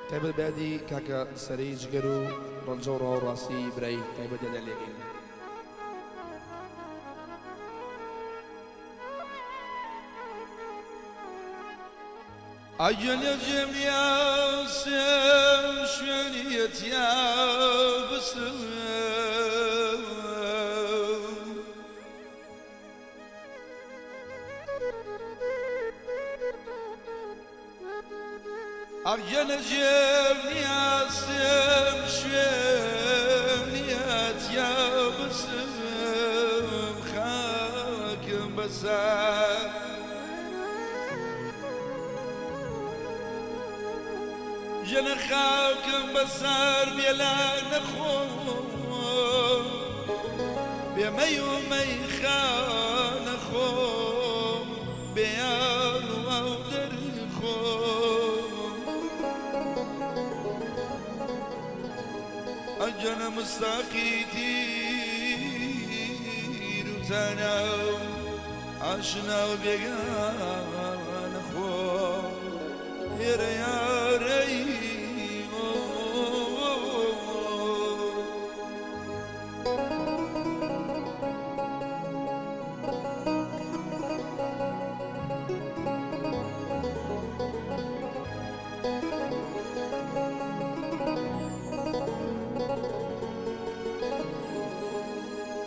تایبەت بە یادی کاکە سەرەی جگەر و ڕەنجە و ڕاو ڕاستی برای تایبەت یادیان لێکەین. ئەگەر لە جێم نیاسم شوێنی تیا بسم. ئەگەر لە جێم نیاسم شوێنی تیا بسم خاکم بەسەر. ژنە خاکم بەسەر بێلا نەخۆم بێ مەی و مەیخانە خۆم بێ یار و ئەو دەرخۆم ئەجەنە مستاقی تیر و تانا و ئاشنا و بێگانە خۆم ئێرە یارەی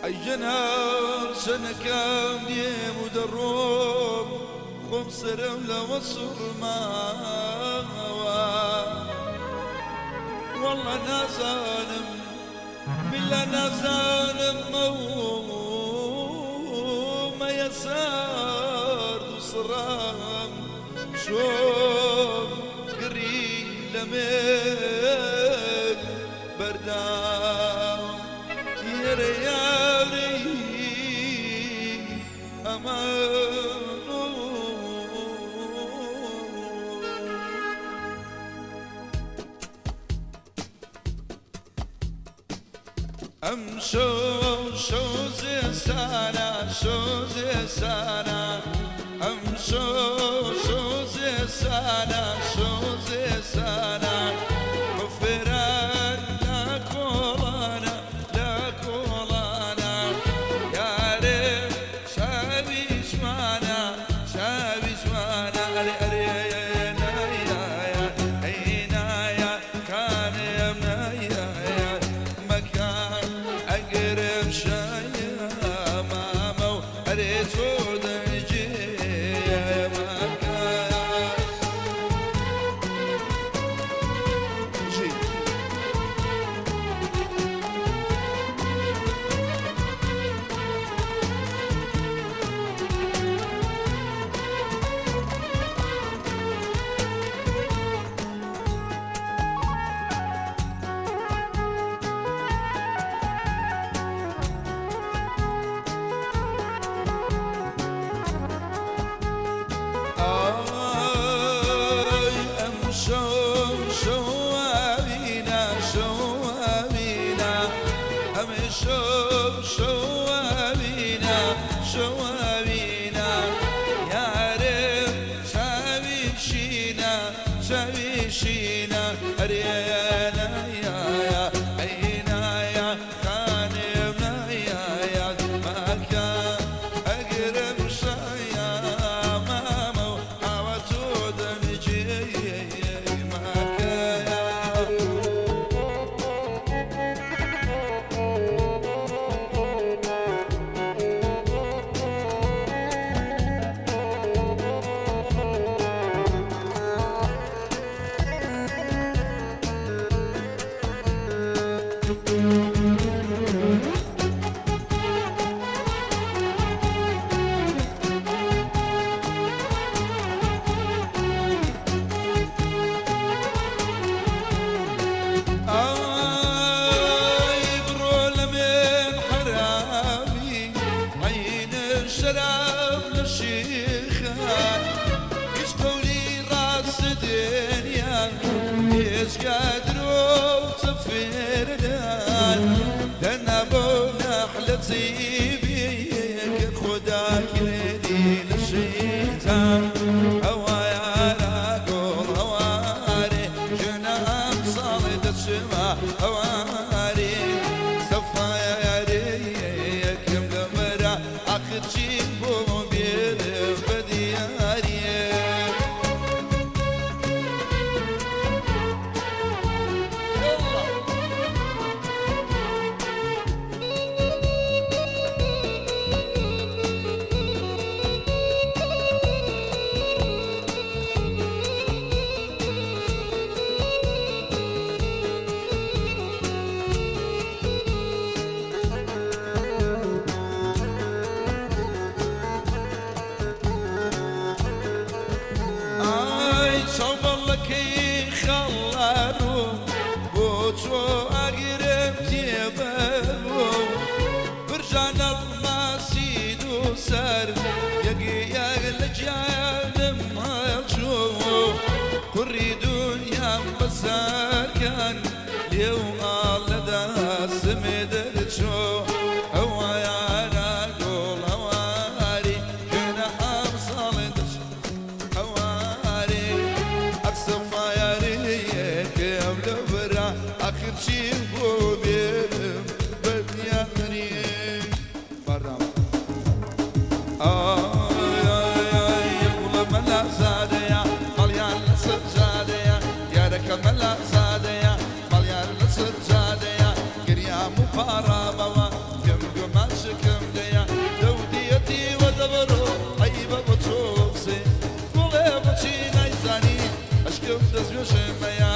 ئەی جەناب چەنەکەم دێم و دەڕۆم خۆم سەرم لەوە سوڕماوە واللە نازانم باللە نازانم ئەو مەیە سارد و سڕام چۆن گڕی لە من بەرداوە یەرە یارەی ئەمان ئەم شەو شەو زستانە شەو زستانە ئەم شەو شەو زستانە شەو زستانە بەفران لە کۆڵانە لە کۆڵانە یارێ چاوی جوانە چاوی جوانە ئەرێ ئەرێ نایە ئەی نایە خانم نایە مەکان ئەگرم شایە مامە و ئەرێ تۆ دەنگێ مەکان. بژی. ئای ئەمشەو شەو ئاوینە شەو ئاوینە ئەمشەو شەو ئاوینە شەو ئاوینە یارم چاوی شینە چاوی شینە ئەرێ نایە ئەی نایە خانم نایە مەکە ئەگرم شایە مامە و ئاوە تۆ دەنگێ مەکە. ئای بڕۆ لە من حەرامی عەین شەراب لە شیخان هیچ قەولی ڕاست دنیا هێچگا درۆ و چەفێردان دەنا بۆ نەحلە چیبی کە خودا کردی لە شەیتان هەوایارا گوڵ هەوارێ ژنە. خەڵارۆ بۆ تۆ ئاگرم تێبەرۆ برژان ئەڵماسی دوو سەر یەک یەک لە گیانم هەڵچۆ کوڕی دونیام بەسەرکەن لێو ئاڵ لە دەستمێ دەرچۆ هەوایارە گوڵ هەواری ژنە ئەمساڵێ دەچ هەوارێ ئەخسەفایارەیەکم لە برا ئاخر چی بۆ بێرم بە دیارێ بەردام ئای ئای ئای گوڵە مەلا زادەیە ماڵیان لەسەر جادەیە دیارەکە مەلا زادەیە ماڵیان لەسەر جادەیە گریام و پاڕامەوە پێم گۆماشکم دەیە دەودیەتی وە دەبەرۆ عەیبە بۆ تۆ قسێ گوڵێ بۆچی نایزانی ئەشکم دەستنوێژمەیە.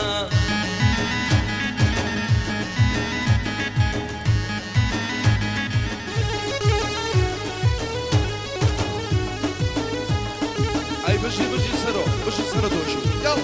ئەی بژی بژی سەرۆ بژی سەرۆ دۆشی یاڵ.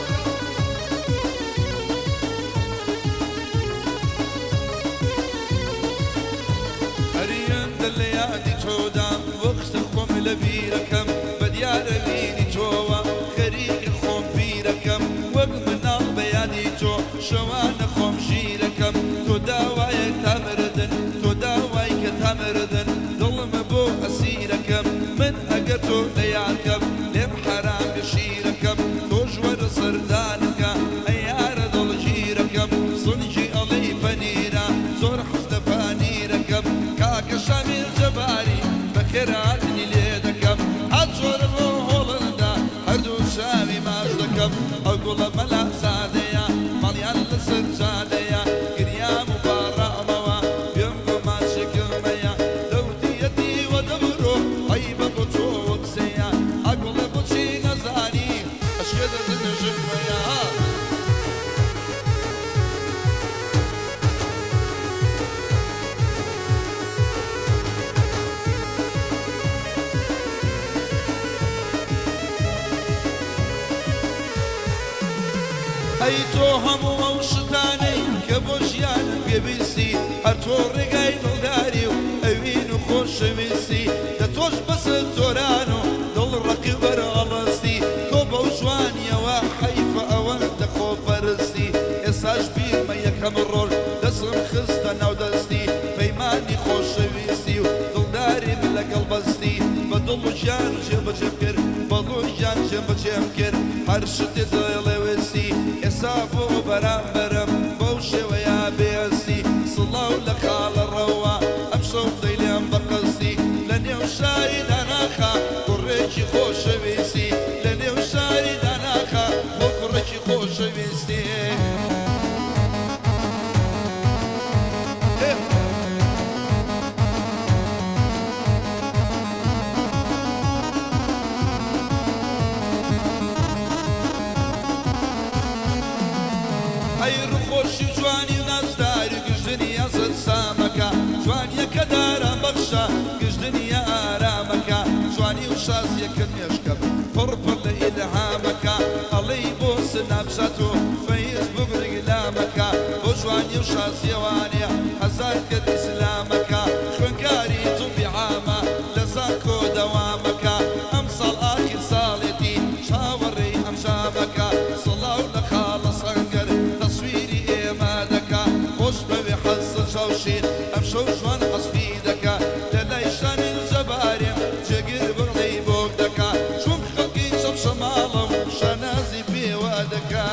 ئەریەندە لە یادی تۆدام وەختە خۆم لە بیرەکەم بە دیارە وینی تۆوە خەریکە خۆم پیرەکەم وەک مناڵ بە یادی تۆ شەوانە خۆم ژیرەکەم تۆ داوایەک تا مردن تۆ داوای کە تا مردن دڵمە بۆ ئەسیرەکەم من ئەگەر تۆ لە یادکەم لێم حەرام بێ شیرەکەم تۆش وەرە سەردانەکە ئەی یارە دڵگیرەکەم سنگی ئەڵێی پەنیرە زۆر حەز لە پانیرەکەم کاکە شامیل جەباری بەخێرهاتنی لێ دەکەم هات زۆرە بۆ هۆڵندا هەردوو چاوی ماچ دەکەم ئەو گوڵە مەلا زادەیە ماڵیان لەسەر جادەیە گریام و پاڕامەوە پێم گۆ ماچێکم هەیە دەوتیەتی وە دەبرۆ عەیبە بۆ تۆ قسەیە ئاگوڵێ بۆچی نەزانی ئەشکێ دەستنوێژمەیە. ئەی تۆ هەموو ئەو شتانەی کە بۆ ژیانت پێویستی هەر تۆ ڕێگای دڵداری و ئەوین و خۆشەویستی دە تۆش بەسەر زۆران و دڵ ڕەقی بەرئەڵستی تۆ بەو جوانیەوە حەیفە ئەوەندە خۆپەرستی ئێستاش بیرمە یەکەم ڕۆژ دەستم خستە ناو دەستی پەیمانی خۆشەویستی و دڵداریم لەگەڵ بەستی بە دڵ و گیان جێبەجێم کرد بە دڵ و گیان جێبەجێم کرد هەر شتێ دڵێ ویستی ئێستا بۆ بەرامبەرم بەو شێوەیە بێستی سڵاو لە خاڵە ڕەوە ئەمشەو دەیلێم بە قەستی لە نێو شاری داناخا کوڕێکی خۆشەویستی لە نێو شاری داناخا بۆ کوڕێکی خۆشەویستی. ئەی ڕوخۆشی و جوانی و نازداری و گژدنیا سەرسامەکە جوانیەکە داران بەخشە گژدنیا ئارامەکە جوانی و شازیەکەت مێشکەم پڕ پڕ لە ئیلهامەکە ئەڵێی بۆ سناپچات و فەیسبوک ڕیگلامەکە بۆ جوانی و شازیەوانێ هەزار کەس ئیسلامەکە خوێنکاری طبی عامە لە زانکۆ دەوامەکە ئەمساڵ ئاخیر ساڵێتی چاوەڕێی ئەم جامەکە سڵاو لە خاڵە سەنگەر تەسویری ئێمە دەکا خۆش بەوێ حەسەن چاوشین ئەمشەو جوان عەسفی دەکا لە لای شامیل جەبارێم جێگر بڕڵی بۆک دەکا چون خەڵکی چەمچەماڵە و شانازی پێوە دەکا.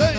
هەی!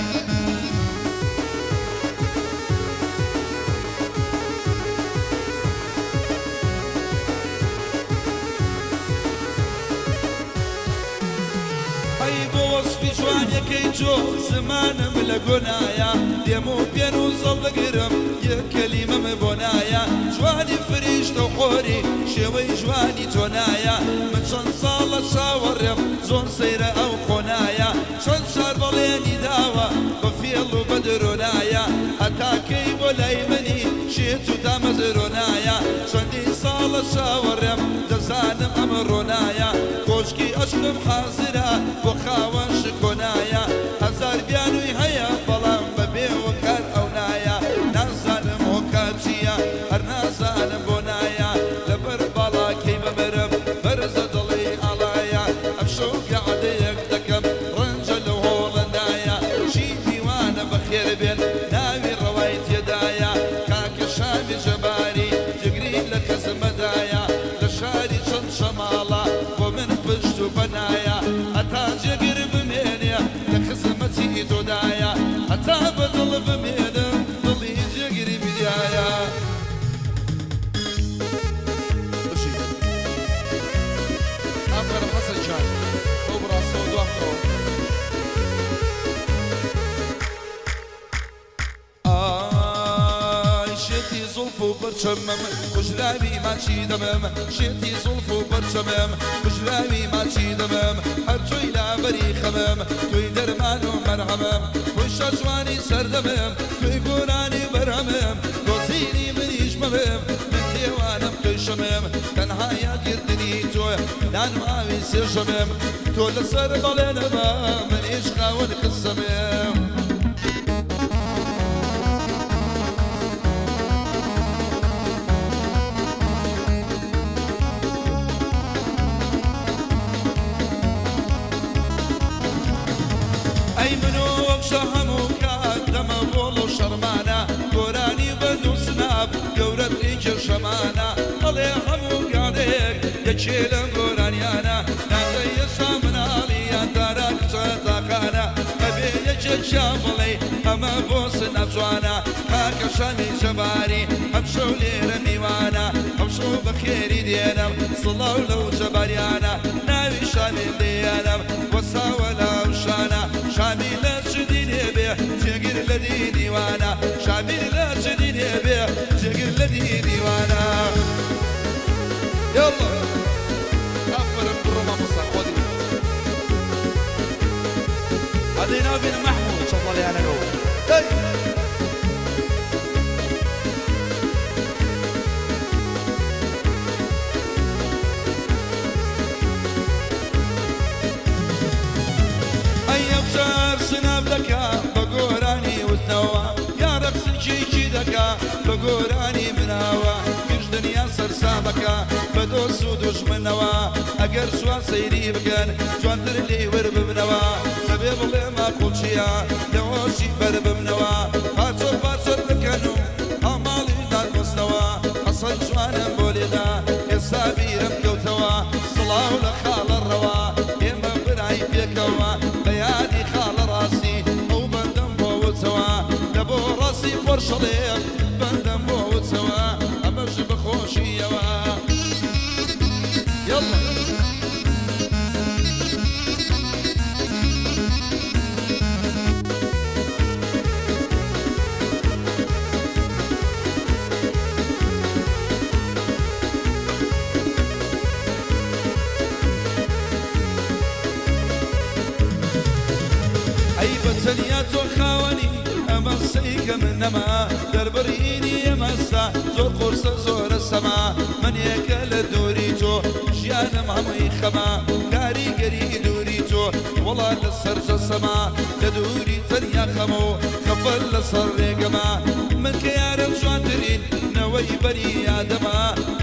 ئەی بۆ وەسفی جوانیەکەی تۆ زمانم لە گۆنایە دێم و پێن و زەڵ دەگرم یەک کەلیمەم بۆ نایە جوانی فریشتە و حۆری شێوەی جوانی تۆ نایە من چەند ساڵە چاوەڕێم زۆر سەیرە ئەو خۆنایە چەند جار بەڵێنی داوە بە فێڵ و بە درۆنایە هەتا کەی بۆ لای منی شێت و تامەزرۆنایە چەندین ساڵە چاوەڕێم دەزانم ئەمڕۆ نایە. کۆشکی ئەشقم حازرە بۆ خاوەن شکۆ نایە هەزار بیانووی هەیە بەڵام بەبێ هۆکار ئەو نایە نازانم هۆکار چییە هەر نازانم بۆ نایە لەبەر باڵاکەی بمرم بەرزە دڵی ئاڵایە ئەمشەو گەعدەیەک دەکەم ڕەنجە لەو هۆڵەندایە چی میوانە بەخێر بێن ناوی ڕەوای تێدایە کاکە شامی جەباری جگری لە خزمەدایە لە شاری چەند شەماڵە بۆ من پشت و پەنایە هەتا جێگر بمێنێ لە خزمەتی تۆدایە هەتا بە دڵ بمێنم دڵی جێگری بدایە. بژی. ئافەرم حەسەن گیان بەو بڕاستەوە دوامکەوە. ئای شێتی زوڵف و پرچمم کوژراوی ماچی دەمم شێتی زوڵف و پرچمم کوژراوی ماچی دەمم هەر تۆی لابەری خەمم تۆی دەرمان و مەرهەمم تۆی شاجوانی سەردەمم تۆی گۆرانی بەرهەمم دۆزینی منیش مەمم من دێوانم تۆی شەمم تەنها یادگرتنی تۆ نان و ئاوی سێژەمم تۆ لەسەر بەڵێنەمە منیش خاوەن قسەمم. ئەی من و وەکشە هەموو کات دەمە بۆڵ و شەڕمانە گۆرانی بەند و سناپ گەورەترین کێشەمانە ئەڵێ هەموو گاڵێک یەکێ لەم گۆرانیانە ناتە ئێستا مناڵی یان تارا کچە تاقانە ئەبێ یەکێکیان بڵێ ئەمە بۆ سناپ جوانە کاکە شامی جەباری ئەمشەو لێرە میوانە ئەمشەو بەخێری دێنم سڵاو لەو جەباریانە ناوی شامی لێیانم وەساوە لاو شانە شامی لە چ دینێ بێ جێگر لە دینیوانە شامی لە چ دینێ بێ جێگر لە دینیوانە. یاڵڵا ئافەرم کوڕە مامۆستا خوا دڵی. هەدەی ناوبێنە مەحموود چەپڵەیانەکەو. دەی. ئەی ئەمجار سناپ دەکا بە گۆرانی وتنەوە یا ڕەقسێکی دەکا بە گۆرانی مناوە گشت دنیا سەرسامەکە بە دۆست و دوژمنەوە ئەگەر جوان سەیری بکەن جوانتر لێی ورببنەوە دەبێ بڵێ ماقوڵ چییە لە هۆشی بەرببنەوە پارچە پارچە دەکەن و هاوماڵیش دادبەستنەوە حەسەن جوانم بۆ لێدا ئێستا بیرم کەوتەوە سڵاو لە خاڵە ڕەوا ئێمە برای پێکەوە بە یادی خاڵە ڕاستی ئەو بەندەم بۆ وتەوە لە بۆ ڕاستی پۆرشەڵێ بەندەم بۆ وتەوە ئەمەش بە خۆشیەوە. یاڵڵا. ئەی بە تەنیا تۆ خاوەنی ئەمە سەیکە من نەما دەربڕینی ئەمەستا زۆر قورسە زۆرە سەما من یەکە لە دووری تۆ ژیانم هەمووی خەما کاریگەری دووری تۆ وەڵا لەسەر جەسەما لە دووری تەنیا خەمە و خەفەر لەسەر ڕێگەما من کە یارم جوانترین نەوەی بەری ئادەما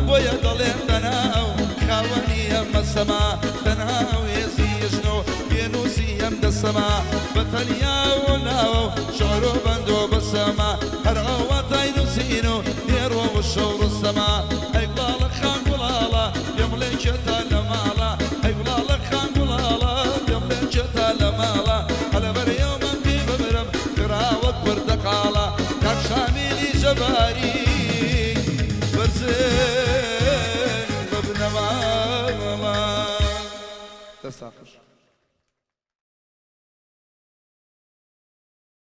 بۆیە دەڵێم تەنها ئەو خاوەنی ئەمە سەما تەنها ئەو هێزی ژنە و پێنووسی ئەم دەسەما بە تەنیا و ناوە و شعر و بەند و بەسەما هەر ئەو واتای نووسین و دێڕۆ و شەو ڕستەما ئەی گوڵاڵە خان گوڵاڵە پێم بڵێ کێتا لە ماڵە ئەی گوڵاڵە خان گوڵاڵە پێم بڵێ کێتا لە ماڵە هەلەبەر یەومم پێی بمرم کراوە پرتەقاڵە کاک شامیلی جەباری بەرزن بە بنەماڵە. دەستان خۆش.